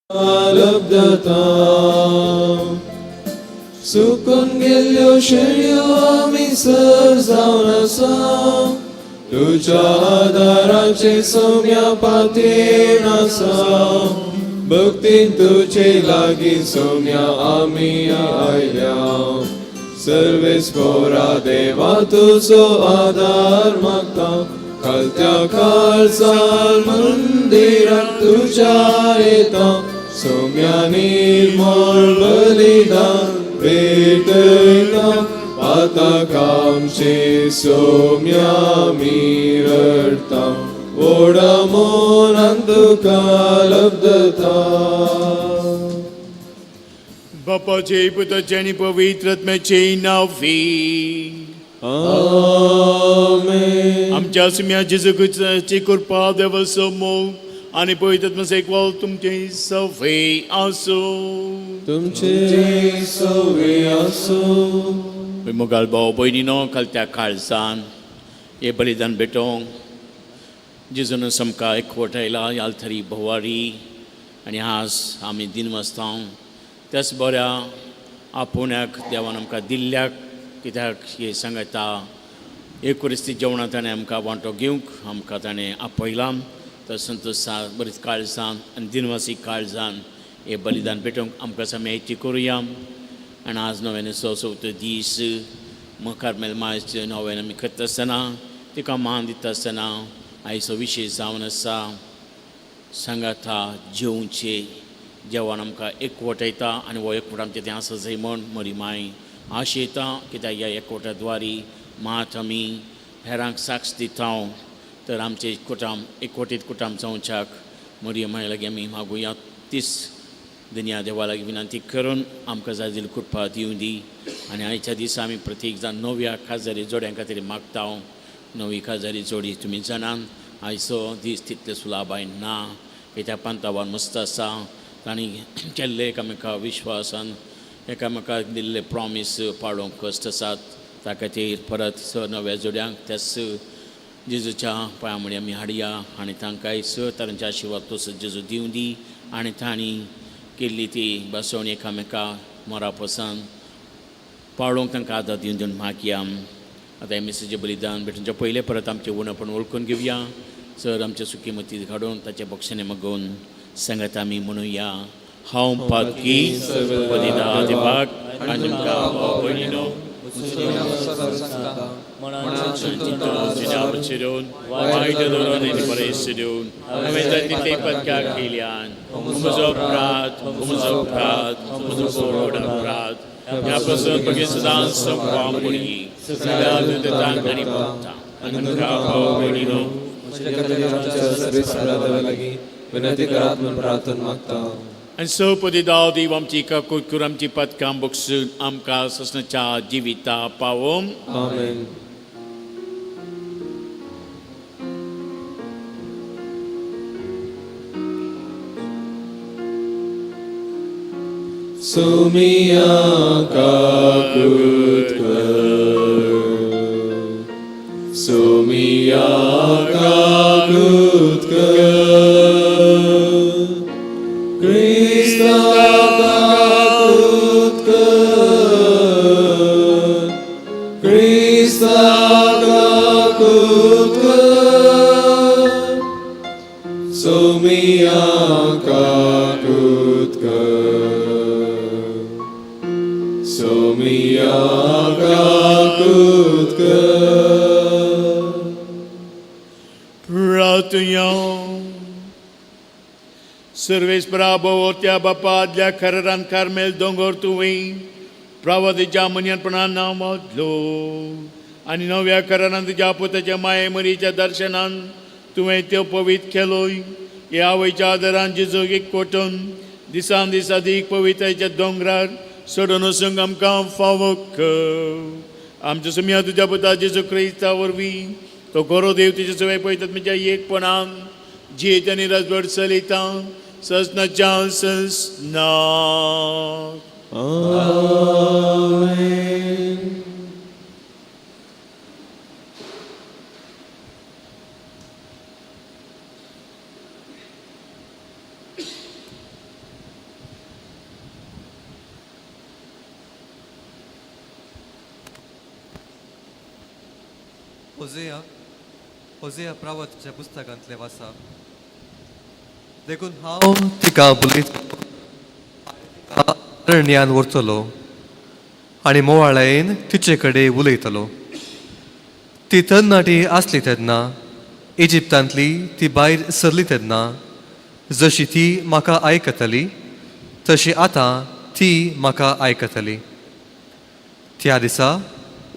लब्धता सुकून गेल्ल्यो शेळयो आमी सर जावन आसा तुज्या आदाराचे सौम्या पातयेन आसा भक्तीन तुजे लागीं सौम्या आमी आयल्या सर्वेस्पोरा देवा तुजो आदार मागता खालत्या काळजान मंदिरात तुज्या येता सौम्या निर्मळ बलिदान भेटयता पातकामचे सौम्या आमी रडटा व्हडा मोनान तुका लब्धता. बापाचे, पुताचे आनी पवित्र आत्म्याचे नांवी. आमेन. आमच्या सुम्या जेजू क्रिस्ताची कृपा, देवाचो मोग आनी पवित्र आत्म्याचो एकवट तुमचे सवे आसूं. तुमचे सवे आसूं. मोगाळ भाव भयणीनो, काल त्या काळजान हे बलिदान भेटोवंक जेजून आमकां एकवट आयला आल्तरी भोवारी आनी आज आमी दिनवासता त्याच बऱ्या आपोवण्याक देवान आमकां दिल्ल्याक, कित्याक हे सांगता एकवरिस्ती जेवणां ताणें आमकां वांटो घेवंक आमकां ताणें आपयलां. तर संतोश बरीच काळजान आनी दिनवासी काळजान हे बलिदान भेटोवंक आमकां सामकी करुया. आनी आज नव्याने चवथो दीस कार्मेल मायचे नव्यान आमी करता आसतना, तिका मान दिता आसतना आयचो विशय जावन आसा सांगाता जेवचे. जेवण आमकां एकवटयता आनी हो एकवट आमचें तें आसा जाय म्हण मरी माय आशेता, कित्याक ह्या एकवटा द्वारी मात आमी हेरांक साक्ष दिता. तर आमचें कुटाम एकवटीत कुटाम जावच्याक मरी माय लागीं आमी मागुया. तीस दुनिया देवा लागीं विनंती करून आमकां जाय जाल्ली कृपा दिवं दी. आनी आयच्या दिसा आमी प्रत्येक जाण नव्या काजारी जोड्यां खातीर मागता. नवी काजारी जोडी तुमी जाणान आयचो दीस तितले सुलाबाय ना, कित्याक पांतावान मस्त आसा. तांणी केल्ले एकामेका विश्वासान एकामेकाक दिल्ले प्रॉमीस पाळोवंक कश्ट आसात. त्या खातीर परत स नव्या जोड्यांक त्याच जेजूच्या पांया मुळी आमी हाडया आनी तांकांय स तरांचे आशिर्वाद तसो जेजू दिवं दी आनी तांणी केल्ली ती बसवणी एकामेका मोरा पसून पाळोवंक तांकां आदार दिवन दिवन मागया. आतां हें मिसाचें बलिदान भेटोवच्या पयलें परत आमचें उणेपण वळखून घेवया. सर आमचे सुकी मती घाडून ताचे बक्षणे मागून सांगत आमी म्हणुया: हांव पातकी पदिदा देवाक आनी तुमकां भाव भयणीनो चिरून वायट धरून आनी बरें चिरून हांवें जाय तितले पदकां केल्यान. म्हजो अपराध, म्हजो अपराध, म्हजो व्हड अपराध. ह्या पासून बगे सदांच संपा पडली सगळ्या दुतांक आनी भक्तां आनी तुमकां भाव भयणीनो आमच्या देवा लागीं विनंती करात म्हूण प्रार्थना मागता. आनी सपदी दाव देव आमची काकूट आमची पदकां बक्षून आमकां ससनाच्या जिविता पावोम. आमेन. सोमिया काकूत कर, सोमिया काकूत कर, क्रिस्ता काकूत कर, क्रिस्ता काकूत कर, सोमिया काकूत कर, सोमिया काकूत कर. प्रार्थुया. सर्वेस्परा, भोवत्या बापा, आदल्या खरान कार्मेल दोंगर तुवें प्रवादीच्या मन्यानपणान नांवाजलो आनी नव्या करारान तुज्या पुताच्या माये मरीच्या दर्शनान तुवें त्यो पवित्र केलोय. ह्या आवयच्या आदारान जेजूक एकवटून दिसान दीस अदीक पवित्रायेच्या दोंगरार सोडून वचूंक आमकां फावो कर. आमच्या सुमया तुज्या पुता जेजू क्रिस्ता वरवीं, तो खरो देव, तुज्या सवय पळयतात म्हणजे एकपणान जियेत आनी राजवट चलयता ससनाच्या ससना. आमेन. होजेया होजेया प्रावतच्या पुस्तकांतलें वाचप. देखून हांव तिका बुलयत अरण्यान व्हरतलो आनी मोवाळायेन तिचे कडेन उलयतलो. ती तरणाटी आसली तेन्ना, इजिप्तांतली ती भायर सरली तेन्ना, जशी ती म्हाका आयकतली तशी आतां ती म्हाका आयकतली. त्या दिसा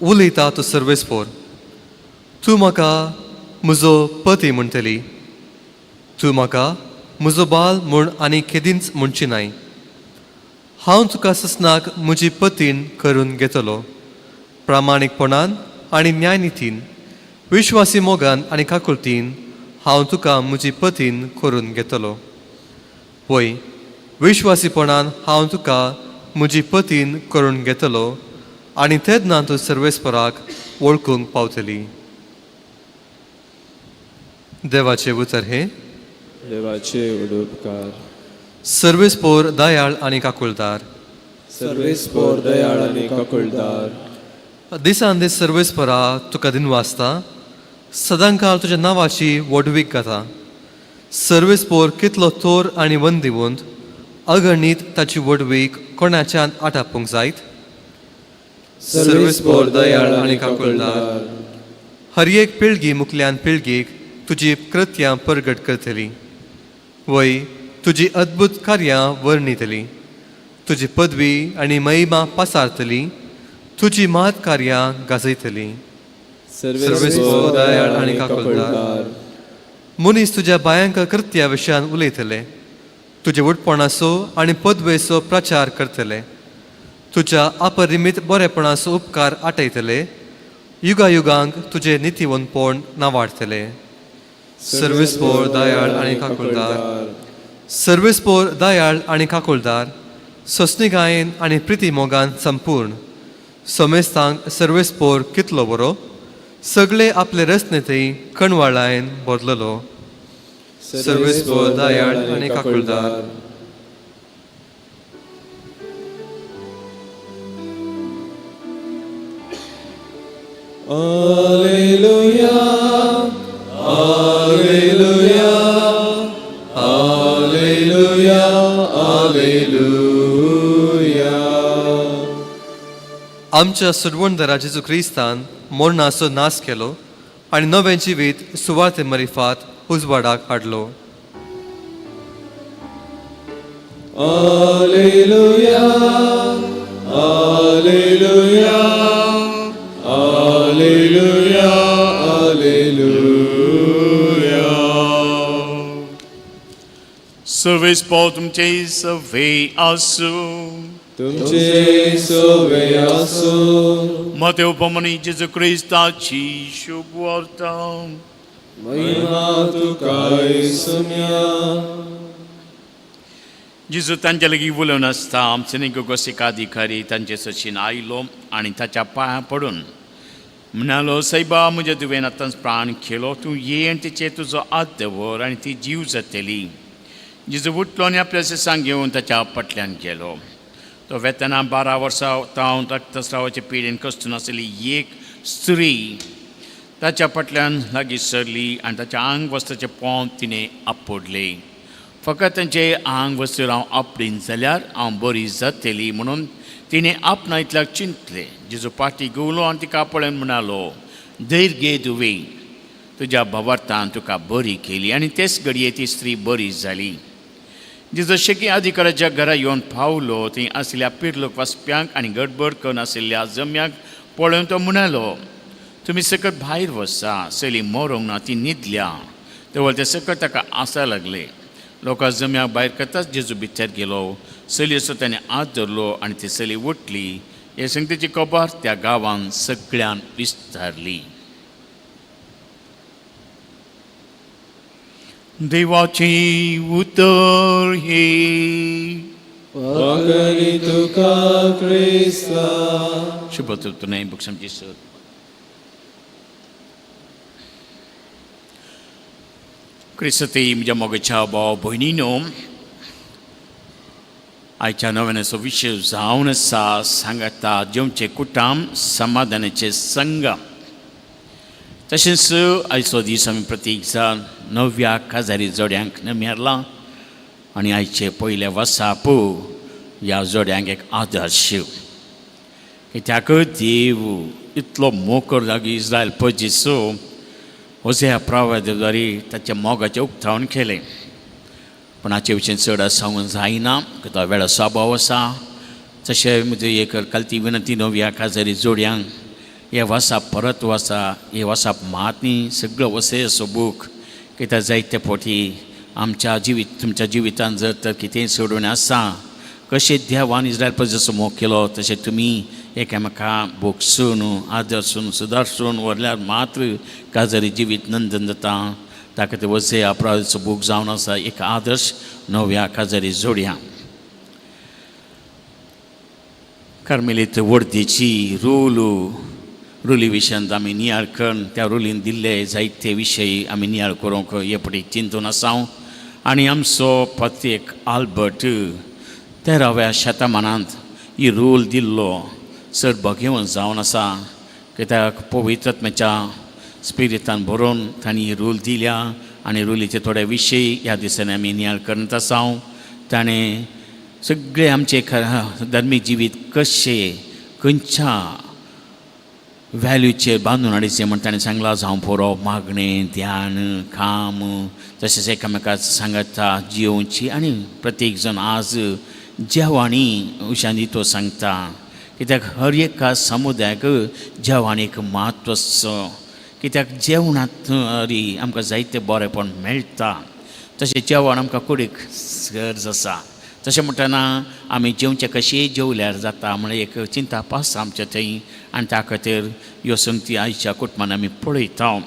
उलयता तो सर्वेस्पोर, तूं म्हाका म्हजो पती म्हणटली, तूं म्हाका म्हजो बाल म्हूण आनी केदींच म्हणची नाय. हांव तुका ससनाक म्हजी पतीन करून घेतलो, प्रामाणीकपणान आनी न्यायनितीन, विश्वासी मोगान आनी काकुळतीन हांव तुका म्हजी पतीन करून घेतलो. वय, विश्वासीपणान हांव तुका म्हजी पतीन करून घेतलो आनी तेन्ना तूं सर्वेस्पराक वळखूंक पावतली. देवाचें उतर हें. देवाचे उपकार. सर्वेस्पोर दयाळ आनी काकुळदार. सर्वेस्पोर दयाळ आनी काकुळदार. दिसान दीस सर्वेस्परा तुका दिनवासता, सदांकाळ तुज्या नांवाची व्हडवीक गाता. सर्वेस्पोर कितलो थोर आनी वंदिवंत, अगणीत ताची व्हडवीक कोणाच्यान आटापूंक जायत. सर्वेस्पोर दयाळ आनी काकुळदार. हर एक पिळगी मुखल्यान पिळगेक तुजी कृत्यां परगट करतली, वय तुजी अद्भुत कार्यां वर्णितली, तुजी पदवी आनी महिमा पासारतली, तुजी मात कार्यां गाजयतली. सर्वेस्पोर दयाळ आनी काकुळदार. मनीस तुज्या भयांकर कृत्या विशयान उलयतले, तुजे उठपणाचो आनी पदवेचो प्रचार करतले, तुज्या अपरिमीत बरेपणाचो उपकार आटयतले, युगायुगांक तुजें नितीवंतपण नावाडतले. सर्वेस्पोर दयाळ आनी काकुळदार. सर्वेस्पोर दयाळ आनी काकुळदार, सोंसणीकायेन आनी प्रिती मोगान संपूर्ण समेस्तांक सर्वेस्पोर कितलो बरो, सगळे आपले रचनेतय कणवाळायेन बदललो. सर्वेस्पोर दयाळ आनी काकुळदार. Alleluia, Alleluia, Alleluia, Alleluia. आमच्या सुरवणदारा जेजू क्रिस्तान मरणाचो नाश केलो आनी नवें जिवीत सुवार्ते मरिफात उजवाडाक हाडलो. Alleluia, Alleluia, Alleluia, Alleluia. सर्वेस्पोर तुमचे सवे आसूं. तुमचे सोवे आसूं. मते उपमनी जेजू क्रिस्ताची शुभ वार्ता. महिमा तुका सुम्या. जेजू तांच्या लागीं उलोवन आसता आमचे गोसिक अधिकारी तांचे सशीन आयलो आनी ताच्या पांयां पडून म्हणालो, सायबा, म्हज्या तुवें आतांच प्राण खेलो, तूं ये आनी तिचेर तुजो हात दवर आनी ती जीव जातली. जेजू उठलो आनी आपल्या शिसांक घेवन ताच्या फाटल्यान गेलो. तो वेतना 12 वर्सां तावन रक्तस्रावाचे पिडेन कश्टून आसली एक स्त्री ताच्या फाटल्यान लागीं सरली आनी ताच्या आंग वस्त्राचें पोंव तिणें आपडलें. फकत तांचे आंग वस्त्र हांव आपडीन जाल्यार हांव बरी जातली म्हणून तिणें आपणा इतल्याक चिंतलें. जेजू पाटी घुंवलो आनी तिका पळोवन म्हणालो, धैर्य घे धुवे, तुज्या भावार्थान तुका बरी केली. आनी तेच घडये ती स्त्री बरी जाली. जेजू शेकी अधिकाराच्या घरा येवन पावलो. थंय आशिल्ल्या पिर्लोक वाचप्यांक आनी गडबड करून आशिल्ल्या जम्याक पळोवन तो म्हणालो, तुमी सकट भायर वचा, चली मरोंक ना, ती न्हिदल्या. तेवळ ते सकट ताका आसा लागले. लोकां जम्याक भायर करताच जेजू भितर गेलो. चलयेचो ताणें हात धरलो आनी ती चली उठली. हे संगतीची खबर त्या गांवान सगळ्यान विस्तारली. देवाचें उतर हे. वागणी तुका क्रिस्ता. शुभ तुने बुक्षमची सर. क्रिस्ती म्हज्या मोगाच्या भाव भयणीनो, आयच्या नव्यानाचो विशय जावन आसा सांगाता जेवचें कुटाम समाधानाचें संगम. तशेंच आयचो दीस आमी प्रतीक जावन नव्या काजारी जोड्यांक नमी आनी आयचे पयले वसाप ह्या जोड्यांक एक आदर्श कित्याक देव इतलो मोकर जागी इस्रायल पजिसो होझ्या प्रवाद्वारी ताच्या मोगाचें उक्तावण केलें. पूण हाचे विशीं चड सांगूंक जायना कित्याक वेळाचो अभाव आसा. तशें म्हजी एक कालती विनंती नव्या काजारी जोडयांक हे वासाप परत वाचा, हे वासाप मात न्ही सगळो वसे असो बूक कित्याक जायते फावटी आमच्या जिवीत तुमच्या जिवितान जर तर कितेंय सोडून आसा कशें देवान इस्रायल प्रजेचो मोग केलो तशें तुमी एकामेका भोगसून आदर्सून सुदारसून व्हरल्यार मात्र काजारी जिवीत नंदन जाता. ताका ते वसे अपराधाचो बूक जावन आसा एक आदर्श नव्या काजारी जोडया. कार्मेलीत वर्दीची रोल रुली विशयांत आमी नियाळ करून त्या रुलीन दिल्ले जायते विशय आमी नियाळ करूंक हे पटी चिंतून आसा. आनी आमचो प्रत्येक आल्बर्ट 13व्या शतमानांत ही रूल दिल्लो चड भगेवन जावन आसा कित्याक पवित्रत्म्याच्या स्पिरितान बरोवन तांणी ही रूल दिल्या आनी रुलीचे थोडे विशय ह्या दिसांनी आमी नियाळ करत आसा. ताणें सगळे आमचे धर्मीक जिवीत कशें खंयच्या व्हॅल्यूचेर बांदून हाडचें म्हण ताणें सांगलां. जावं पुरो मागणें ध्यान काम तशेंच एकामेका सांगता जियोवची आनी प्रत्येक जण आज जेवाणी उशांनी तो सांगता कित्याक हर एका समुदायाक जेवाणीक म्हत्व आसा कित्याक जेवणांत री आमकां जायते बरेंपण मेळटा तशें जेवण आमकां कुडीक गरज आसा. तशें म्हणटना आमी जेवचें कशें जेवल्यार जाता म्हळ्यार एक चिंता आसा आमच्या थंय आनी त्या खातीर ह्यो संगती आयच्या कुटुंबान आमी पळयता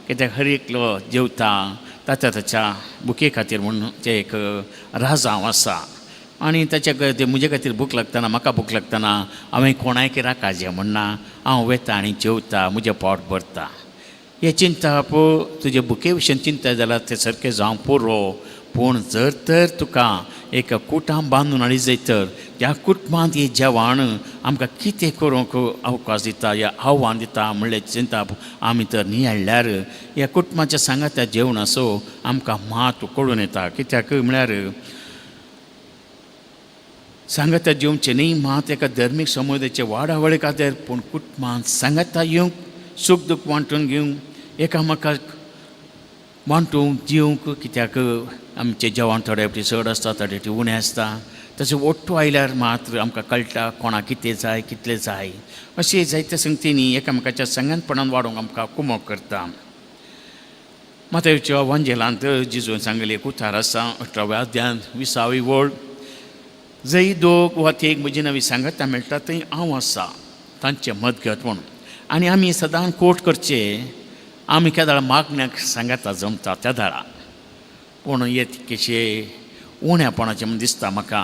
कित्याक हर एकलो जेवता ताच्या ताच्या भुके खातीर म्हूण तें एक राजांव आसा आनी ताच्या खातीर म्हजे खातीर भूक लागतना म्हाका भूक लागतना हांवें कोणायक राकाजें म्हणना हांव वेता आनी जेवता म्हजें पोट भरता. हें चिंतप तुजे भुके विशीं चिंता जाल्यार तें सारकें जावं पुरो पूण जर तर तुका एक कुटां बांदून हाडी जायत तर ह्या कुटुंबांत हें जेवण आमकां कितें करूंक अवकाश दिता या आव्हान दिता म्हणलें चिंतप आमी तर नियाळ्ळ्यार ह्या कुटुंबाच्या सांगात्या जेवणाचो आमकां म्हत्व कळून येता. कित्याक म्हळ्यार सांगाता जेवचें न्ही मात एका धर्मीक समुदायाचे वाडावळे खातीर पूण कुटुंबांत सांगाता येवंक सूख दूख वांटून घेवंक एकामेकाक वांटूंक जेवंक कित्याक आमचें जेवण थोडे फावटी चड आसता थोडे फावटी उणें आसता तशें ओट्टो आयल्यार मात्र आमकां कळटा कोणाक कितें जाय कितलें जाय अशें जायत्या संगतींनी एकामेकाच्या संगनपणान वाडोवंक आमकां कुमक करता. मातयच्या वांजेलांत जिजून सांगलें एक उतार आसा 18व्या अध्यायांत 20वी वळ जंय दोग वा एक म्हजी नवी सांगता मेळटा थंय हांव आसा तांचें मदगत म्हणून. आनी आमी सदां कोट करचे आमी केदाळ मागण्याक सांगाता जमता त्या दाळा पूण हे कशें उण्यापणाचें म्हूण दिसता म्हाका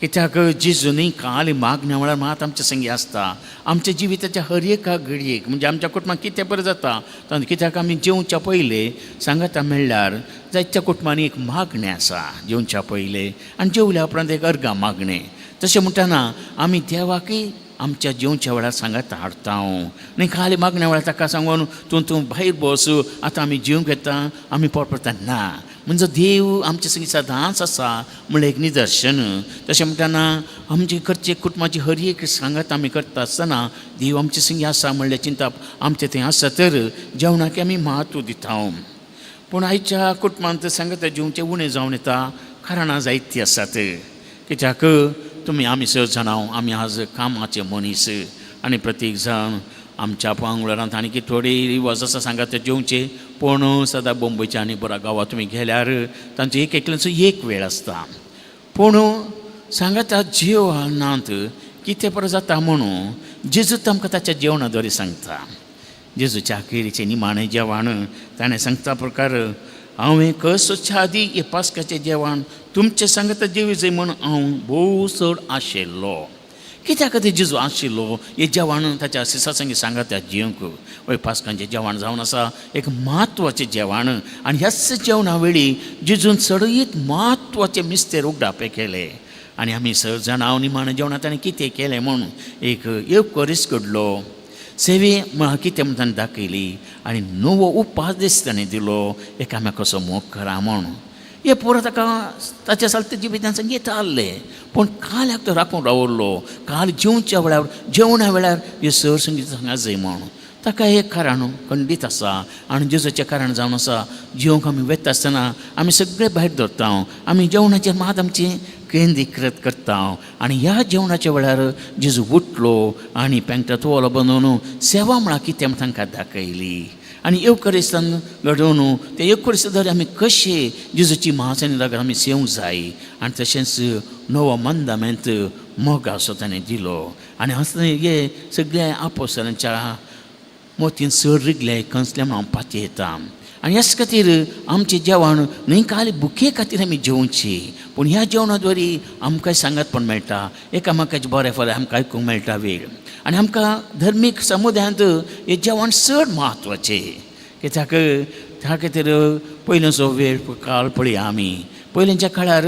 कित्याक जेजूनी काली मागण्या म्हळ्यार मात आमच्या संगी आसता आमच्या जिविताच्या हर एका घडयेक म्हणजे आमच्या कुटुंबाक कितें बरें जाता तातूंत कित्याक आमी जेवच्या पयलें सांगाता म्हणल्यार जायत्या कुटुंबांनी एक मागणें आसा जेवच्या पयलें आनी जेवल्या उपरांत एक अर्गां मागणें. तशें म्हणटना आमी देवाकय आमच्या जेवच्या वेळार सांगाता हाडटा आनी खाली मागण्या वेळार ताका सांगून तूं तूं भायर बस आतां आमी जेवंक येता आमी पोट भरता ना म्हणजे देव आमचे संगी सदांच आसा म्हणल्यार एक निदर्शन. तशें म्हणटना आमचे करचे कुटुंबाची हर एक सांगात आमी करता आसतना देव आमचे संगी आसा म्हणल्यार चिंतप आमचें थंय आसा तर जेवणाक आमी म्हत्व दिता. पूण आयच्या कुटुंबांत सांगाता जेवचें उणें जावन येता कारणां जायतीं आसात कित्याक तुमी आमी स जाणां आमी आज कामाचे मनीस आनी प्रत्येक जाण आमच्या पांगुळांत आनी की थोडी रिवाज आसा सांगात जेवचे पूण सदां बोंबयच्या आनी बऱ्या गांवांत तुमी गेल्यार तांचो एक एकल्याचो एक वेळ आसता पूण सांगाता जेवणांत कितें बरें जाता म्हणून जेजू आमकां ताच्या जेवणा द्वारे सांगता. जेजूच्या अखेरीचें निमाणें जेवण ताणें सांगता प्रकार हांवें कसच्या आदी हे पास्काचें जेवण तुमचें सांगाता जेवी जाय म्हूण हांव भोव चड आशिल्लो. कित्याक खातीर जेजू आशिल्लो हें जेवण ताच्या सिसा संगी सांगाता जेवंक वय पास्कांचें जेवण जावन आसा एक म्हत्वाचें जेवण आनी ह्याच जेवणा वेळी जेजून चडीत म्हत्वाचें मिस्तेर उगडापे केले आनी आमी स जाणां निमाणें जेवणांत ताणें कितें केलें म्हूण एक येवकरीस घडलो. सेवे म्हळ्यार कितें म्हण ताणें दाखयली आनी नवो उपादेश ताणें दिलो, एकामेकाचो मोग करा म्हूण. हे पुरो ताका ताच्या सालते जिवितान संगीत आहलें, पूण काल्याक तो राखून रावल्लो. काल जेवच्या वेळार, जेवणा वेळार हे सर संगीत सांगा जाय म्हूण ताका एक कारण खंडीत आसा. आनी जेजूचें कारण जावन आसा, जेवंक आमी वेता आसतना आमी सगळे भायर धरता, आमी जेवणाचेर मात आमचें केंद्रीकृत करता. आनी ह्या जेवणाच्या वेळार जेजू उठलो आनी पेंगटा तुवालो बांदून सेवा म्हळ्यार कितें म्हण तांकां दाखयली. आनी येवकरिस्तान घडोवन ते येवकरिस्तान आमी कशे जेजूची महासनी लागून आमी सेवंक जाय. आनी तशेंच नवो मंदामेंत मोगाचो ताणें दिलो. आनी हसले हे सगळ्या आपोसरांच्या मोतीन चड रिगले कंसले म्हूण हांव पातयेता. आनी ह्याच खातीर आमचें जेवण न्हय खाली भुके खातीर आमी जेवची, पूण ह्या जेवणा द्वारी आमकां सांगातपण मेळटा, एकामेकाचें बरें फाल्यां आमकां आयकूंक मेळटा वेळ. आनी आमकां धर्मीक समुदायांत हें जेवण चड म्हत्वाचें, कित्याक त्या खातीर पयलींचो वेळ काळ पळया आमी. पयलींच्या काळार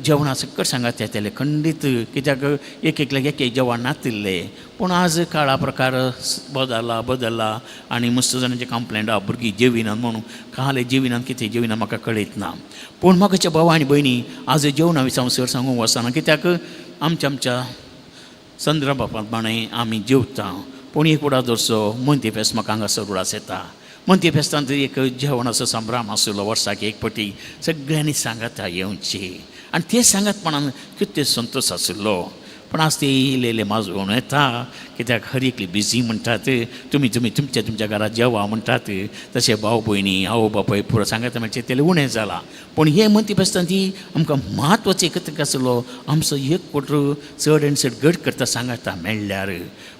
जेवणां सकट सांगात येतालें खंडीत, कित्याक एक एकल्याक एक एक जेवण नातिल्लें. पूण आज काळा प्रकार बदलला बदलला आनी मस्त जाणांचे कंप्लेंट आहा, भुरगीं जेविनात म्हणून. काले जेविनात, कितें जेविना म्हाका कळयत ना. पूण म्हाका भाव आनी भयणी आज जेवणा विशीं हांव चड सांगूंक वचना, कित्याक आमच्या आमच्या संदर्भा प्रमाणें आमी जेवता. पूण एक उडास दवरचो, मोंती फेस्त म्हाका हांगासर उडास येता. मोंती फेस्तांत एक जेवणाचो संभ्रम आशिल्लो, वर्साक एक पटी सगळ्यांनी सांगाता येवची आनी ते सांगातपणान कितें संतोश आशिल्लो. पूण आज ते इल्ले इल्ले माजोवन येता, कित्याक हर एकली बिजी म्हणटात, तुमी तुमी तुमच्या तुमच्या घरा जेवा म्हणटात. तशें भाव भयणी आवय बापूय पुरो सांगाता म्हणचे तें उणें जालां. पूण हे मोंती फेस्तान ती आमकां म्हत्वाचें एकत्र आशिल्लो आमचो एक कोटर चड आनी चड घट करता सांगाता मेळ्ळ्यार.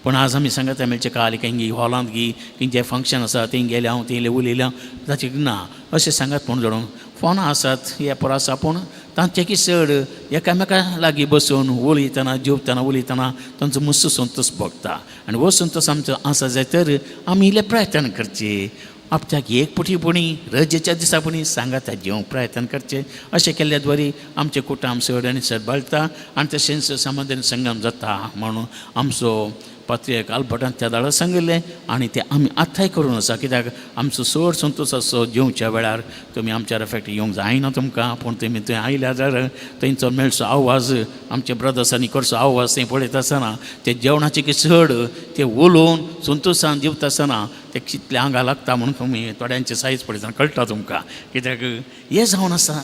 पूण आज आमी सांगाता मेळचें काल खंय हॉलांत गी खंयचें फंक्शन आसा थंय गेले हांव, थंय उलयलें हांव, ताचें ना अशें सांगात. पूण जोडूंक फोनां आसात, हे पुरो आसा, पूण तांचे की चड एकामेका लागीं बसून उलयतना जेवतना उलयतना तांचो मस्त संतोश भोगता. आनी हो संतोश आमचो आसा जाय तर आमी इल्लें प्रयत्न करचें, आपल्याक एक पुटी पुणी रजेच्या दिसा पुणी सांगाता जेवंक प्रयत्न करचें. अशें केल्ल्या द्वारी आमचें कुटुंब चड आनी चड बाळटा आनी तशेंच समाधान संगम जाता म्हणून आमचो पात्रियार्क आल्बर्टान त्या दाडा सांगिल्लें. आनी तें आमी आतांय करून आसा, कित्याक आमचो चड संतोश आसचो जेवच्या वेळार. तुमी आमच्या रेफेक्ट येवंक जायना तुमकां, पूण तुमी थंय आयल्यार जाल्यार थंयचो मेळचो आवाज, आमच्या ब्रदर्सांनी करचो आवाज थंय पळयता आसतना ते जेवणाचे की चड ते उलोवन संतोशान जेवता आसतना ते कितले आंगा लागता म्हणून तुमी थोड्यांचे सायज पळयतना कळटा तुमकां, कित्याक हें जावन आसा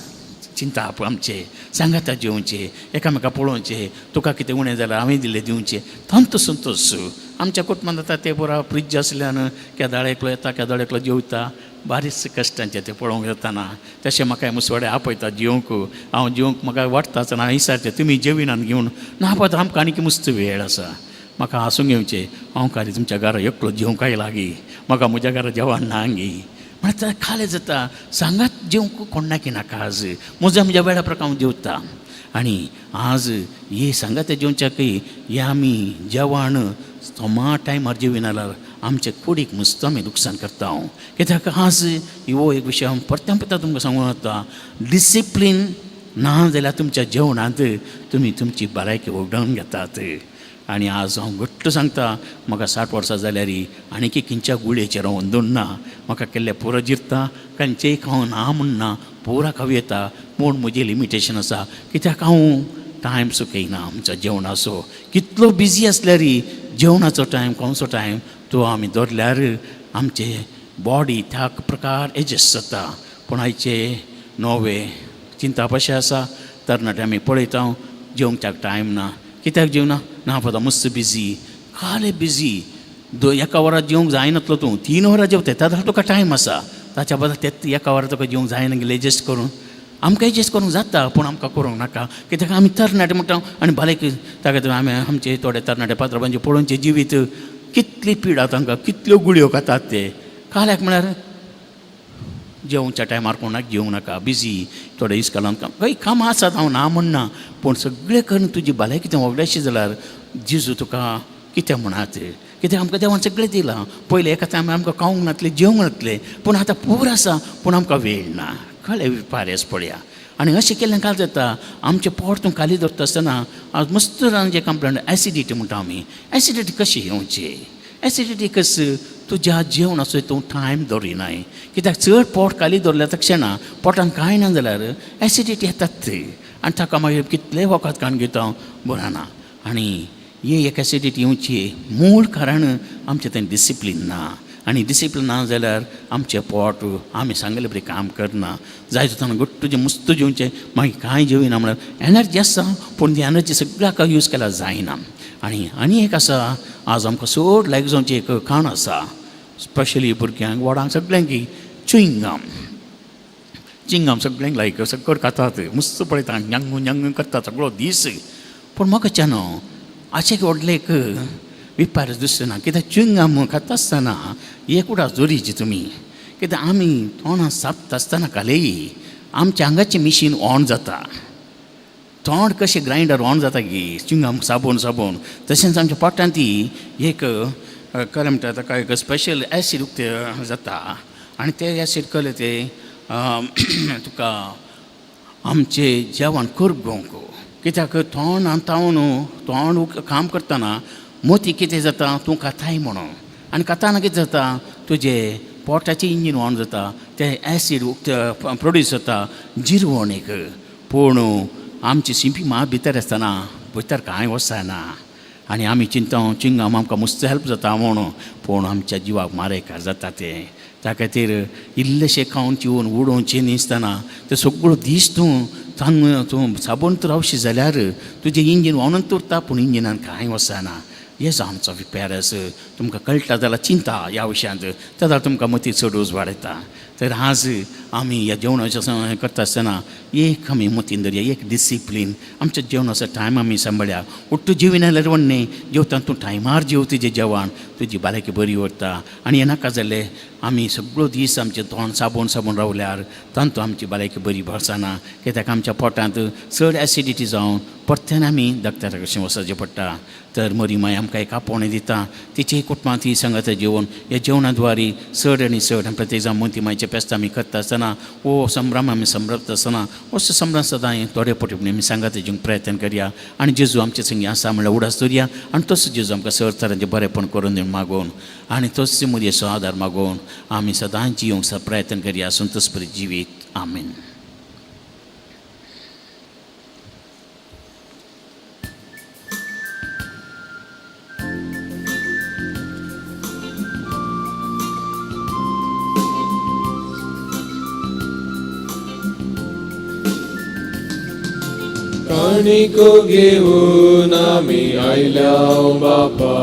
चिंता आमचें सांगाता जेवचें, एकामेका पळोवचें, तुका कितें उणें जाल्यार हांवें दिल्लें दिवचें, तांचो संतोश. आमच्या कुटुंबांत आतां तें पुरा फ्रिज आसल्यान केदाळ एकलो येता, केदाळ एकलो जेवता, बारीक कश्टांचें तें पळोवंक येताना. तशें म्हाका मुसवाडे आपयता जेवंक, हांव जेवंक म्हाका वाडटा आसतना हांव विचारचें तुमी जेविनात घेवन ना पळय आमकां आनीक मस्त वेळ आसा, म्हाका हांसूंक येवचें, हांव खाली तुमच्या घरा एकलो जेवंक आयला गी, म्हाका म्हज्या घरा जेवण ना गी म्हळ्यार खालें जाता. सांगात जेवंक कोणाकी नाका, आज म्हज्या म्हज्या वेळा प्रकार हांव जेवता. आनी आज हे सांगात जेवच्याकय हे आमी जेवण समा टायमार जेविना जाल्यार आमचे कुडीक मस्त आमी लुकसाण करता. हांव कित्याक आज हो एक विशय हांव परत्यान परत्यान तुमकां सांगूंक वता, डिसिप्लीन ना जाल्यार तुमच्या जेवणांत तुमी तुमची भलायकी ओगडावन घेतात. आनी आज हांव घट्ट सांगता, म्हाका 60 वर्सां जाल्यार आनीक खंयच्या गुळयेचेर हांव अंदून ना, म्हाका केल्लें पुरो जिरता, खंयचेय हांव ना म्हणना, पुरा खावं येता, पूण म्हजें लिमिटेशन आसा, कित्याक हांव टायम चुकयना आमच्या जेवणाचो. कितलो बिजी आसल्यार जेवणाचो टायम खंयचो टायम तो आमी दवरल्यार आमचे बॉडी त्या प्रकार एडजस्ट जाता. पूण आयचे नवे चिंता अशें आसा, तरणाटे आमी पळयता जेवंक टायम ना, कित्याक जेवना ना पळयता मस्त बिजी, खाले बिजी, एका वरार जेवंक जायनातलो तूं 3 वरां जेवता, त्या जाल्यार तुका टायम आसा, ताच्या बदला ते एका वरार तुका जेवंक जायना गेलें एडजस्ट करून. आमकां एडजस्ट करूंक जाता, पूण आमकां करूंक नाका, कित्याक आमी तरणाटे म्हणटा. आनी भलायकी ताका खातीर आमी आमचे थोडे तरणाटे पात्रांचे पळोवचें जिवीत कितली पिडा तांकां, कितल्यो गुळयो खातात ते. काल्याक म्हळ्यार जेवच्या टायमार कोणाक जेवंक नाका, बिजी थोडे इस्कॉलान काही कामां आसात, हांव ना म्हणना, पूण सगळें करून तुजी भलायकी तें वगडायशी जाल्यार जेजू तुका कितें म्हणात, कित्याक आमकां देवान सगळें दिलां. पयलें एका टायमार आमकां खावंक नासलें, जेवंक नासलें, पूण आतां पूर आसा, पूण आमकां वेळ ना. कळ्ळें पारेस पळया. आनी अशें केल्ल्यान काल जाता आमचें पोट तूं खाली दवरता आसतना आज मस्त जाणांचे कंप्लेंट एसिडिटी म्हणटा आमी. एसिडिटी कशी येवची? एसिडिटी कस तुज्या जेवणाचो तूं टायम दवरिनाय कित्याक चड पोट खाली दवरल्या तक्षणा पोटान कांय ना जाल्यार एसिडिटी येतात आनी ताका मागीर कितलें वखद काडून घेता बरें ना. आनी ही एक एसिडिटी येवची मूळ कारण आमचें तें डिसिप्लीन ना आनी डिसिप्लीन ना जाल्यार आमचें पोट आमी सांगले बरें काम करना. जाय तेन्ना घट्ट तुजें मुस्त जेवचें मागीर कांय जेविना म्हळ्यार एनर्जी आसा पूण ती एनर्जी सगळ्याक यूज केल्यार जायना. आनी आनी एक आसा आज आमकां चड लायक जावचें एक खाण आसा स्पेशली भुरग्यांक व्हडांक सगळ्यांक च्युइंगम. चिंगम सगळ्यांक लायक सगळं खातात मस्त पळयता ñंग ñंग करता सगळो दीस. पूण म्हाका न्हू अशें एक व्हडलें एक विपार दुसरें ना कित्याक च्युइंगम खाता आसतना एक उडास दवरिची तुमी कित्याक आमी तोंडां सापता आसतना खालेय आमच्या आंगाचें मिशीन ऑन जाता. तोंड कशें ग्रायंडर ऑन जाता की च्युइंगम साबण साबण तशेंच आमच्या पोटांत ती एक कलें म्हणटा ताका एक स्पेशल एसीड उक्तें जाता आनी ते एसीड कलें ते तुका आमचें जेवण करगोवंक कित्याक तोंड तावन तोंड काम करतना मोती कितें जाता तूं खाताय म्हणून आनी खाताना कितें जाता तुजें पोटाचें इंजीन ऑन जाता तें एसीड उक्तें प्रोड्यूस जाता जिरवणीक. पूण आमची सिंपी मात भितर आसतना भितर कांय वचना आनी आमी चिंता चिंगाम आमकां मस्त हेल्प जाता म्हणून पूण आमच्या जिवाक मारेकार जाता तें. त्या खातीर इल्लेशें खावन चिवन उडोवचें न्हिसतना तें सगळो दीस तूं तांग तूं साबण रावशी जाल्यार तुजें इंजीन ऑनूच उरता पूण इंजिनान कांय वचना. हें आमचो पेरस तुमकां कळटा जाल्यार चिंता ह्या विशयांत तेन्ना तुमकां मती चड उजवाड येता. तर आज आमी ह्या जेवणाचें करता आसतना एक आमी मतीन धरया एक डिसिप्लीन आमच्या जेवणाचो टायम आमी सांबाळया. उठ्ठू जेविना जाल्यार वण्णे जेवतना तूं टायमार जेव तुजें जेवण तुजी भलायकी बरी उरता. आनी हें नाका जालें आमी सगळो दीस आमचें तोंड साबण साबण रावल्यार तांतू आमची भलायकी बरी भरसना कित्याक आमच्या पोटांत चड एसिडिटी जावन परत्यान आमी डॉक्टरा कडेन वचचें पडटा. तर मरी माय आमकां एक आपोवणें दिता तिचे कुटुंबांत ती सांगात जेवण ह्या जेवणा द्वारी चड आनी चड प्रत्येक जावन मोती मायचे पेस्त आमी करता आसतना वो संभ्रम आमी संभ्रमता आसतना असो संभ्रम सदां थोडे पटी आमी सांगात जेवंक प्रयत्न करया आनी जेजू आमचे संगी आसा म्हणल्यार उडास दवरया आनी तसो जेजू आमकां सर तरांचें बरेंपण करून दिवन मागोवन आनी तोच मुदयेचो आदार मागोवन आमी सदांच जियोंक प्रयत्न करया संतोष जिवीत. आमेन. काणिको घेवन आमी आयल्या बापा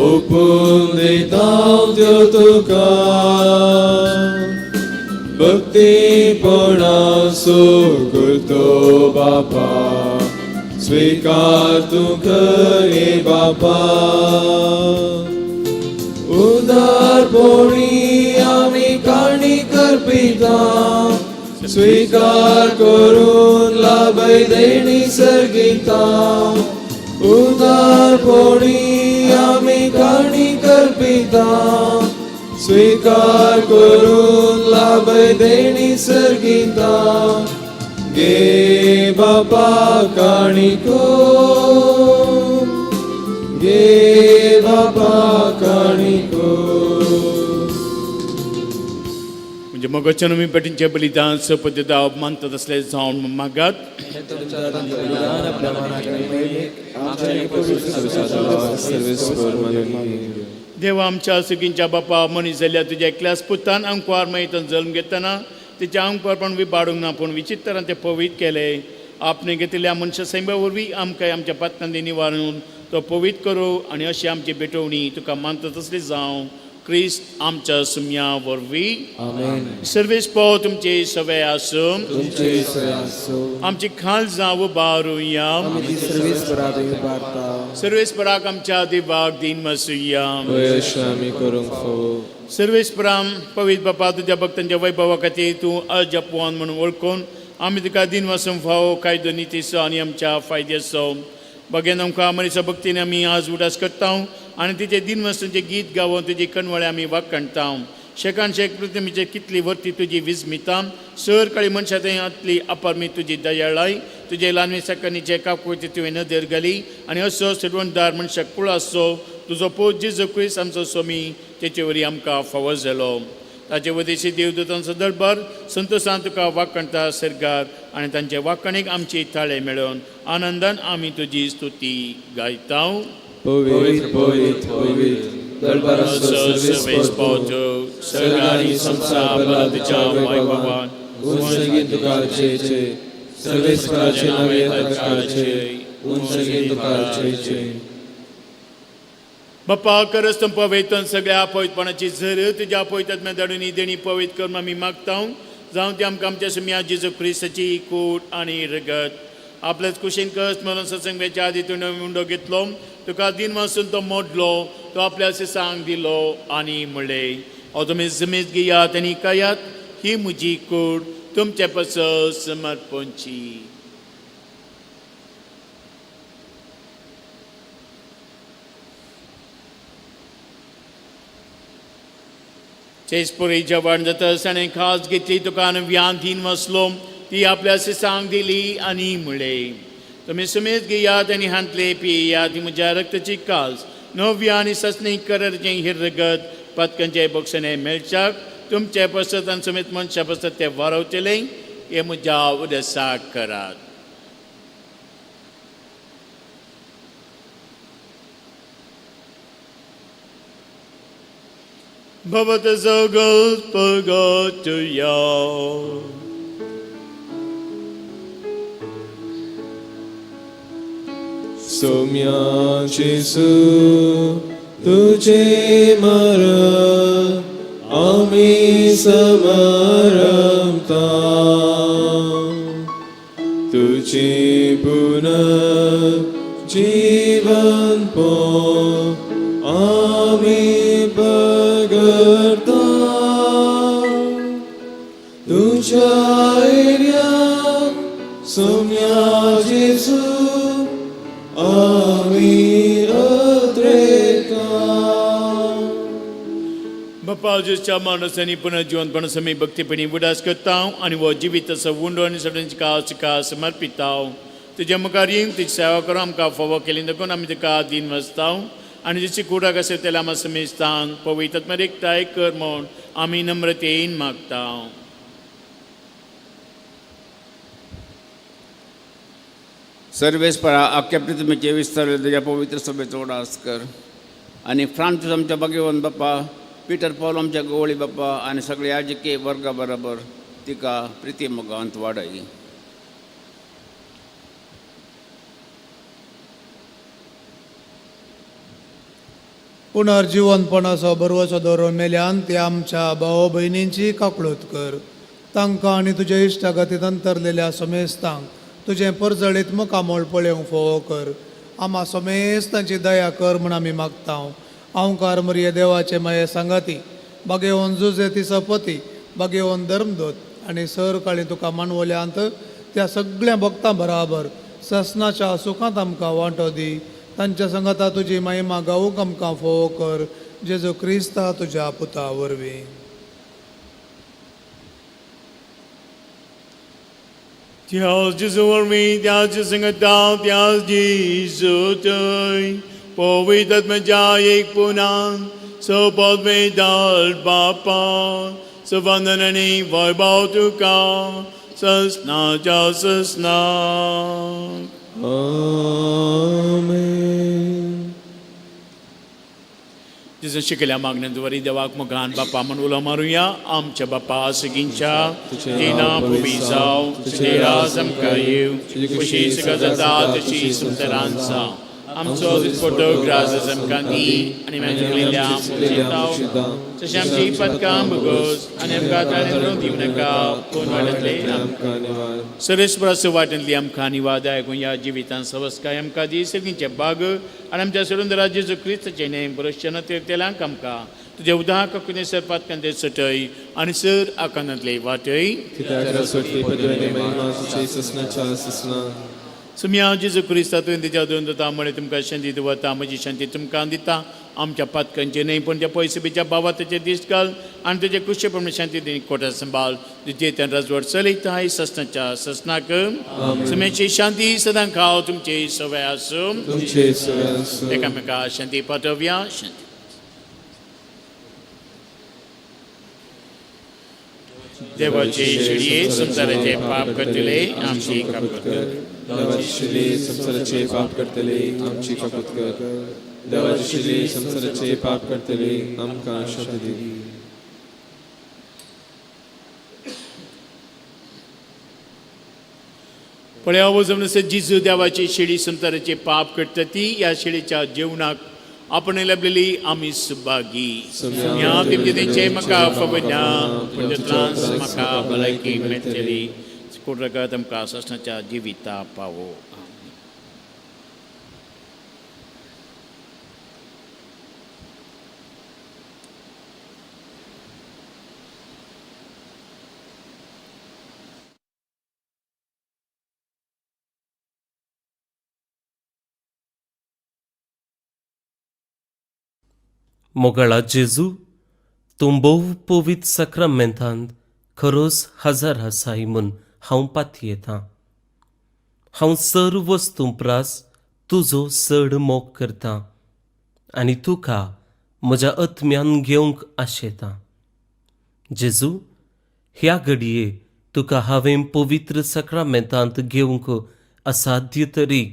ओपून दिता त्यो तुका भक्तीपणासो करतो बापा स्वीकार तूं करे बापा. उदारपणी आमी काणी करपिता स्वीकार करून लाभय देणी सर्गिता. उदारपणी आमी काणी करपिता स्वीकार करून लाभय देणी सर्गिता. गे बापा काणिको गे बापा काणिको. म्हणजे मगचन मी पेटींचे बलिदान सपद्यता मानतात असले जावन मागात. देवा आमच्या सुगींच्या बापा मनीस जाल्ल्या तुज्या एकल्याच पुतान अंकवार मायतन जल्म घेतना तिच्या अंकवारपण विबाडूंक ना पूण विचित्रान ते पवित्र केले. आपणे घेतिल्ल्या मनशा सैमा वरवीं आमकां आमच्या पात्रांनी निवारून तो पवित्र करूं आनी अशी आमची भेटवणी तुका मानता तसली जावं क्रिस्त आमच्या सुम्या वरवीं. सर्वेस पाव तुमचे सवे आसूं. आमची खाल जावं बारुया. सर्वेस्पराक आमच्या देवाक दीन मसुया. सर्वेस्पराम पवित्र बापा तुज्या भक्तांच्या वैभवा खातीर तूं अजपवान म्हणून वळखून आमी तुका दीन वसूंक फावो कायदो नितीचो आनी आमच्या फायद्याचो बगेन आमकां मनीसा भक्तीन आमी आज उडास करता आनी तिचे दिन वस्तूंचें गीत गावोन तुजी कणवळे आमी वाखाणता. शेकान शेक पृथ्वीचेर कितली वर्ती तुजी विस्मिता सर काळी मनशा थंय आतली अपारमी तुजी दयाळाय तुजे ल्हानवी सकाळीचे काकुळती तुवें नदर घाली आनी असो सिरवणदार मनशाक कुळ आसचो तुजो पोत जेजू क्रिस्त आमचो स्वामी तेचे वरी आमकां फावो जालो. ताचे वदेशी देवदूतांचो दरबार संतोशान तुका वाकणता सरकार आनी तांचे वाकणीक आमची थाळे मेळोवन आनंदान आमी तुजी स्तुती गायता. पवित्र पवित्र पवित्र दरबाराचो सर्वेस्पर सर्ग आनी संवसार भरला तुज्या वैभवान. उंचगीन तुका जय जय सर्वेस्पराचे नावे ताका जय उंचगीन तुका जय जय. बापा करस तुम पवित्र सगळ्या पवित्रपणाची झर तुज्या पवित्र धाडून देणी पवित्र करून आमी मागता. जावं ती आमकां आमच्या सुम्या जेजू क्रिस्ताची कूट आनी रगत आपल्याच कुशीन कस म्हणून सत्संगाच्या आदी तुवें उंडो घेतलो तुका दिन वासून तो मोडलो तो आपल्या सांग दिलो आनी म्हणलें हो तुमी जमीत घेयात आनी खायात ही म्हजी कूड तुमचे पासत समर्पणची. चेसपुरी जेवण जाता ताणें खास घेतली तुका आनी व्यान दीन वसलो ती आपल्या सांग दिली आनी म्हणलें तुमी सुमेज घेयात आनी हांतले पियात ही म्हज्या रक्ताची कास नवी आनी ससणी करचें ही रगत पतकनचे बक्षणे मेळच्याक तुमचे पसत आनी समेत मनशा पसत ते वारवतले हे म्हज्या उदसाक करात. भवत जगत पगतया. सोम्या जेजू तुझे मरण आमी समरमता तुझे पुनः जीवन पो आमी पगडता तुझ्या एर्याक सोम्या जेजू आमी अद्रेता. बापा जेजूच्या मानसांनी पुनर्जिवंतपण समी भक्तीपणी उडास करता आनी हो जिवीत असो उंडो आनी सगळ्यांची कास तुका समर्पिता. तुज्या मुखार येवन तुजी सेवा करून आमकां फावो केली देखून आमी तुका दीन वसता आनी जशी कुडाक आसा तेल्या आमी समेस्तांक पवित्र एकठांय कर म्हूण आमी नम्रतेन मागता. सर्वेस्परा आख्या पृथ्वीचे विस्तार तुज्या पवित्र सभेचो उडास कर आनी फ्रांसीस आमच्या भाग्यवंत बाप्पा पिटर पॉल आमच्या गवळी बाप्पा आनी सगळे याजकीय वर्गा बरोबर तिका प्रिती मोगांत वाडय. पुनर्जिवनपणाचो बरवचो दवरून मेल्यान ते आमच्या भाव भयणींची काकळूत कर. तांकां आनी तुज्या इश्टागतींत अंतरलेल्या समेस्तांक तुजें परजळीत मुखामळ पळोवंक फावो कर. आमा समेस्तांची दया कर म्हूण आमी मागता. अंवकार मरिये देवाचे माये सांगाती बागेवन जुजे ती सपती बागेवन धर्मदूत आनी सर काळी तुका मानवल्यांत त्या सगळ्या भक्तां बराबर ससनाच्या सुखांत आमकां वांटो दी. तांच्या संगाता तुजी महिमा गावूंक आमकां फावो कर. जेजू क्रिस्ता तुज्या पुता वरवीं. त्याच जेजू वरवीं त्याच संगता त्याच जेजू थंय पवित्र आत्म्याच्या एक पुनान सोबत वेदाल बापा सवंदन आनी वैभव तुका ससनाच्या ससनाक. आमेन. जेजू शिकल्या मागण्यांद्वारे देवाक मुखान बापा म्हूण उलो मारुया. आमच्या बापा सगींच्या तुजें नांव पवित्र जावं, तुजें राज आमकां येवं, तुजी खुशी सुखा जाता तशी संवसारांत जावं. आमचो दिसपट्टो ग्रास आमकां दी आनी मागीर आमच्या तशें आमची पदकां भोगोस आनी आमकां ताणें दिवं नाका पूण वाटेंतले आमकां निवार. सरेस्पराचो वाटेंतली आमकां निवाद आयकून ह्या जिवितान सवस्काय आमकां दी सगळींचे बाग आनी आमच्या सुरेंद्र जेजू क्रिस्ताचें नेम बरोशना तेलांक आमकां तुज्या उदाक कुने सर पातकांते सटय आनी सर आकांतांतले वाटय. कित्याक सोटली पदवी महिमा तुझी ससनाच्या ससना. सुम्या जेजू क्रिस्ता तुवें तुज्या दोन दिता म्हळें तुमकां शांती दवरता म्हजी शांती तुमकां दिता आमच्या पातकांचे न्हय पूण त्या पयशे बिच्या बाबा तुजे दीस घाल आनी तुजे कुशे प्रमाणे शांती दी कोटा सांबाळ तुजे त्या राजवट चलयता ससनाच्या ससनाक सुम्याची शांती सदां खाव तुमचे सवय आसूं तुमचे सगळ्यांसो एकामेका शांती पाठोवया शांती देवाचे शिडये संवसाराचे पाप करतले आमची काकूत कर. देवाची शिली संवसाराचे पाप करतले आमची काकूत कर. देवाची शिली संवसाराचे पाप करतले आमकां शांती दी. पळया वजन जिजू देवाची शिडी संवसाराचे पाप करता ती ह्या शिडीच्या जेवणाक आपण लाभलेली आमी सुभागी. ह्या तुमचे तेंचे म्हाका फबना पूण त्रास म्हाका भलायकी मेळटली कोटरगत आमकां ससनाच्या जिविता पावो. मोगाळा जेजू, तूं भोव पवित्र साक्रामेंतांत खरोच हजर आसाय म्हूण हांव पातयेतां. हांव सर्व वस्तूं प्रास तुजो चड मोग करतां आनी तुका म्हज्या आत्म्यान घेवंक आशेतां. जेजू, ह्या घडये तुका हांवें पवित्र साक्रामेंतांत घेवंक असाध्य तरी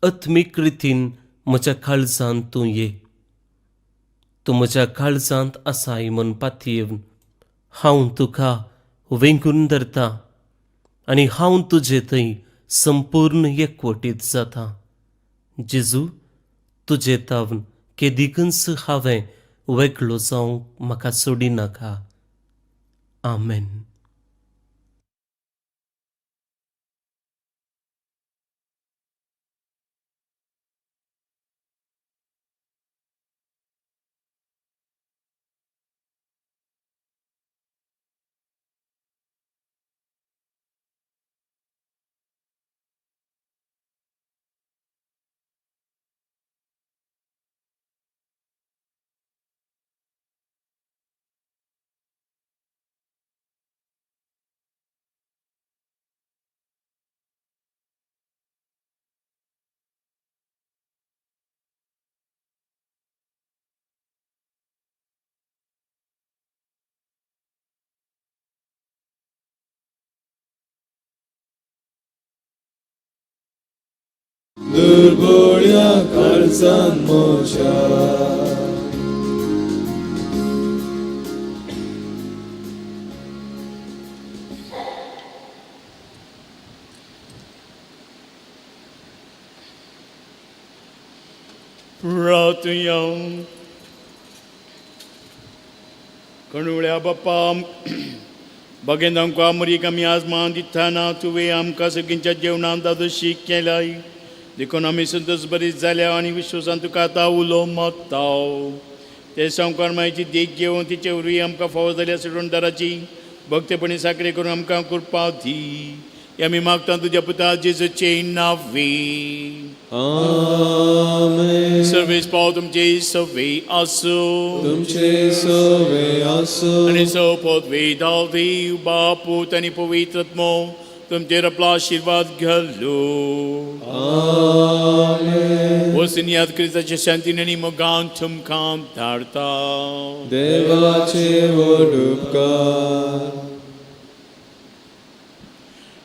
आत्मीक रितीन म्हज्या काळजांत तूं ये. तूं म्हज्या काळजांत आसाय म्हूण पातयेवन हांव तुका वेंगून धरतां आनी हांव तुजे थंय संपूर्ण एकवटीत जाता. जेजू, तुजे तावन केदिकूच हांवें वेगळो जावंक म्हाका सोडिनाका. आमेन. दुर्बोळ्या काळजान म्हज्या प्रार्थया. कणुळ्या बाप्पा बगेन आमकां मरीक आमी आजमान दितना तुवें आमकां सगळींच्या जेवणान दादोशी केलाय देखून आमी संतोष बरी जाल्या आनी विश्वासान तुका आतां उलो मागताव. ते संवकार मायची देख घेवन तिचे वरवीं आमकां फावो जाल्या सुटणदाराची भक्तेपणी साकरे करून आमकां कृपा दी. आमी मागता तुज्या पुता जेजूचे नांवे. आमेन. सर्वेस पाव तुमचे सवे आसूं. तुमचे सवे आसूं. आनी सोपत वेदाव देव बापूत आनी पवित्र आत्मो तुमचेर आपलो आशिर्वाद घालू. आमेन. वचून याद क्रिस्ताच्या शांतीन आनी मोगान तुमकां धाडता. देवाचे व्हड उपकार.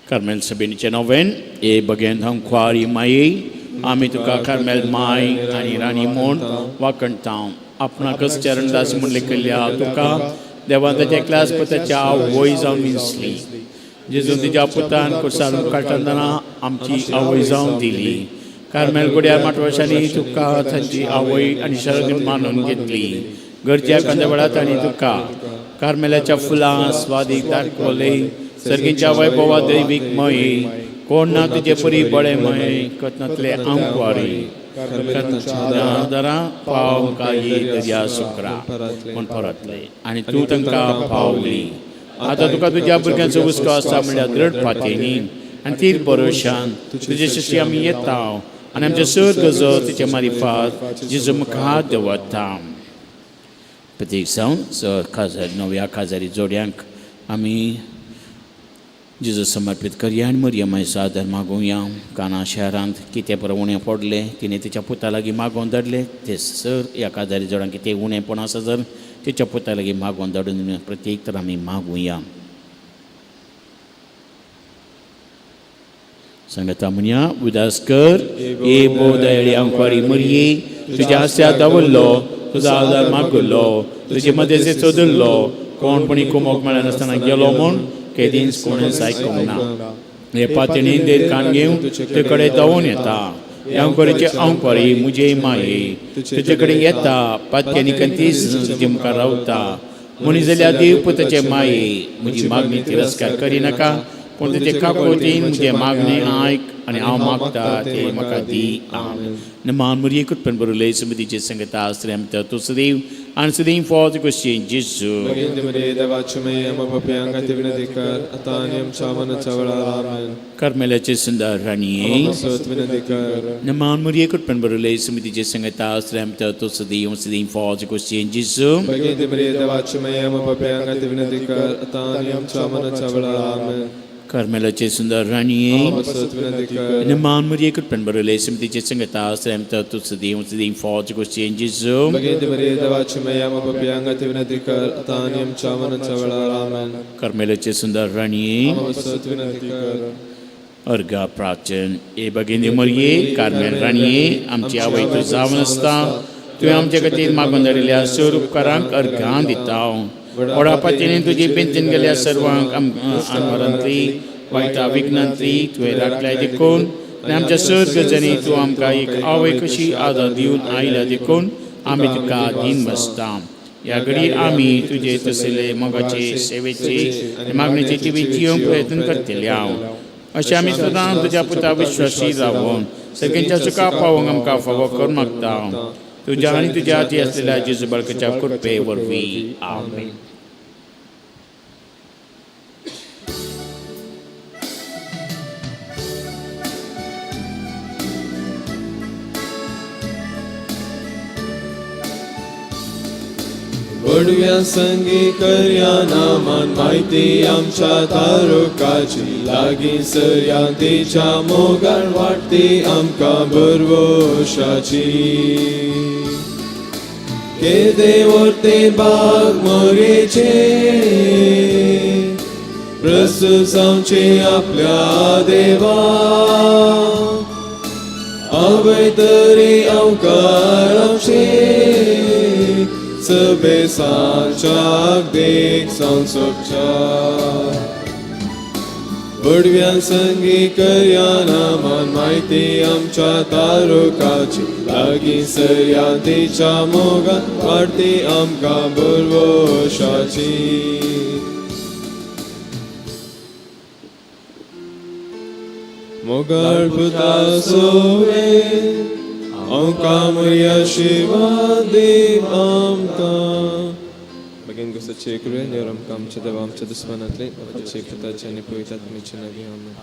कार्मेल सभेनीचें नोवेन ए बगेन हंख्वारी माये आमी तुका कार्मेल माय आनी राणी म्हूण वाखणता. आपणाकच चरणदास म्हूण लेखिल्ल्या तुका देवान ताच्या एकल्याच पुताच्या आवय जावन विंचली. जेजून तुज्या पुतान कुर्सान काडटना आमची आवय जावन दिली. कार्मेल गुड्या माटवाशांनी तुका तांची आवय आनी शरण मानून घेतली. गरज्या कांद्या तांणी तुका कार्मेलाच्या फुलां स्वादीक दाखवले. सर्गीच्या वैभवा दैवीक मये कोण ना तुजे परी बळे मये कथनांतले आंकवारी दारां पाव काही दर्या सुक्रा म्हूण परतले आनी तूं तांकां पावली. आतां तुका तुज्या भुरग्यांचो हुस्को आसा म्हणल्यार दृढ पातयेनी आनी तीर भरोशान तुजे शशी आमी येता आनी आमच्या सर गजो तिच्या मारिफात जेजू मुखार दवरता. प्रतीक जावन सर खाजारी नव्या खाजारी जोड्यांक आमी जेजू समर्पीत करया आनी मरियम सादर मागुया. काना शहरांत कितें बरें उणें पडलें तिणें तिच्या पुता लागीं मागोवन धाडलें ते सर ह्या काजारी जोड्यांक कितें उणेंपण आसा जर तिच्या पुता लागीं मागोवन धाडून प्रत्येक तर आमी मागुया. सांगता म्हणया उदास कर ए भोव दयाळी आंकवारी मरये तुज्या आस्या दवरलो तुजो आदार मागुल्लो तुजे मदें सोदुल्लो कोणपणी कुमोक मेळनासतना गेलो म्हूण केदींच कोणूच आयकूंक ना. हे पातणी देर कान घेवन तुजे कडेन धांवून येता. आंकवारीचे आंकवारी मुजे माये तुजे कडेन येता पातक्यांनी कंतीच तुजे मुखार रावता. मनीस जाल्यार देव पुताचे माये म्हजी मागणी तिरस्कार करिनाका पूण तुजे काकोतीन म्हजें मागणें आयक आनी हांव मागता तें म्हाका दी. आमेन. नमान मुरये कुटपण बरोवले समितीचे संगता आसरे आमच्या तूं सदैव आनी सदैव फौज क्रिश्चियन जेजू. कर्मेलाचे सुंदर राणये नमान मुरये कुटपण बरोवले समितीचे संगता आसरे आमच्या तूं सदैव सदैव फौज क्रिश्चियन जेजू. कर्मेलाचे सुंदर राणये नमान मुरये कुटपण बरोवले समितीचे संगता आसरे आमच्या तूं सदैव सदैव फौज क्रिश्चियन जेजू. कर्मेलाचे सुंदर राणये अर्घा प्राचन ए भगिनी मरये कार्मेल राणये आमची आवय तूं जावन आसता तुवें आमचे खातीर मागून धाडिल्ल्या सर उपकारांक अर्घां दिता. व्हडा पातयेन तुजी बेंतीन गेल्या सर्वांक आनवरांतली वायटा विघ्नांतली तुवें राखल्या देखून आनी आमच्या सर गजांनी तूं आमकां एक आवय कशी आदार दिवन आयल्या देखून आमी तुका दीन बसता. ह्या घडी आमी तुजे तसले मोगाचे सेवेचे आनी मागणेचे जिवीत जियोंक प्रयत्न करतले हांव. अशें आमी सदां तुज्या पुता विश्वासी रावून सगळ्यांच्या सुखा पावोवंक आमकां फावो करून मागता. तुज्या आनी तुज्या हाती आसलेल्या जेजू बाळकाच्या कृपे वरवीं. आमेन. बडव्या संगी करया नामान माहिती आमच्या तारुकाची लागीं सरया तिच्या मोगान वाडटी आमकां भरवशाची. केदे वरते बाग मोरेचे प्रस्तुत जावचे आपल्या देवा आवय तरी अवकार आमचे सभे सांच्याक देख संसोपच्या. बडव्या संगी करया नामान माहिती आमच्या तारुकाची लागीं सरया तिच्या मोगान वाडटी आमकां भरवशाची. मोगाळ पुता सोवे आमकां मरिया शिवा देव आमकां. Bagin gusto che kruye niyoram kam che devam che dusmanatli che पुताचे आनी पवित्र आत्म्याचे नांवान आमेन.